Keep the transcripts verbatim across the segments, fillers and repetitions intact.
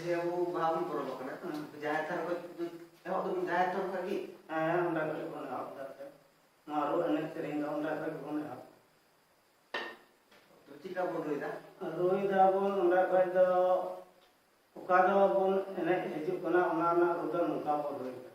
ᱡᱮ ᱟᱵᱚ ᱵᱟᱦᱟ ᱵᱚᱱ ᱯᱚᱨᱚᱵᱚᱜ ᱠᱟᱱᱟ, ᱦᱮᱸ᱾ ᱡᱟᱦᱮᱨ ᱛᱷᱟᱱ ᱠᱷᱚᱱ ᱮᱦᱚᱵ ᱫᱚᱵᱚᱱ ᱡᱟᱦᱮᱨ ᱛᱷᱟᱱ ᱠᱷᱚᱱ ᱜᱮ? ᱦᱮᱸ, ᱚᱸᱰᱮ ᱠᱷᱚᱱ ᱵᱚᱱ ᱮᱦᱚᱵ ᱫᱟ᱾ ᱱᱚᱣᱟ ᱨᱩ ᱮᱱᱮᱡ ᱥᱮᱨᱮᱧ ᱫᱚ ᱚᱸᱰᱮ ᱠᱷᱚᱱ ᱜᱮᱵᱚᱱ ᱮᱦᱚᱵ᱾ ᱛᱚ ᱪᱮᱫ ᱞᱮᱠᱟ ᱵᱚᱱ ᱨᱩᱭᱫᱟ? ᱨᱩᱭ ᱫᱟᱵᱚᱱ ᱚᱸᱰᱮ ᱠᱷᱚᱱ ᱫᱚ, ᱚᱠᱟ ᱫᱚ ᱵᱚᱱ ᱮᱱᱮᱡ ᱦᱤᱡᱩᱜ ᱠᱟᱱᱟ, ᱚᱱᱟ ᱨᱮᱱᱟᱜ ᱨᱩ ᱫᱚ ᱱᱚᱝᱠᱟ ᱵᱚᱱ ᱨᱩᱭᱫᱟ᱾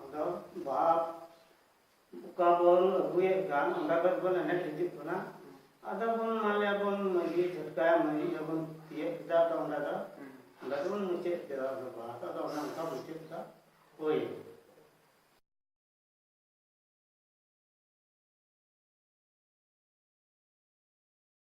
ᱟᱫᱚ ᱵᱟᱦᱟ ᱚᱠᱟ ᱵᱚᱱ ᱟᱹᱜᱩᱭᱮᱫ ᱠᱟᱱ, ᱚᱸᱰᱮ ᱠᱷᱚᱱ ᱵᱚᱱ ᱮᱱᱮᱡ ᱦᱤᱡᱩᱜ ᱠᱟᱱᱟ᱾ ᱟᱫᱚ ᱵᱚᱱ, ᱢᱟᱱᱞᱤᱭᱟ ᱵᱚᱱ ᱢᱟᱹᱡᱷᱤ ᱪᱷᱟᱴᱠᱟᱭᱟ, ᱢᱟᱹᱡᱷᱤ ᱡᱚᱠᱷᱚᱱ ᱛᱤᱭᱟᱹᱜ ᱠᱮᱫᱟ, ᱟᱫᱚ ᱚᱸᱰᱮ ᱫᱚ, ᱦᱩᱸ᱾ ᱚᱸᱰᱮ ᱫᱚᱵᱚᱱ ᱢᱩᱪᱟᱹᱫ ᱠᱮᱫᱟ᱾ ᱟᱫᱚ ᱵᱟᱦᱟ ᱫᱚ ᱚᱱᱮ ᱚᱱᱠᱟ ᱢᱩᱪᱟᱹᱫ ᱫᱚ ᱦᱩᱭ᱾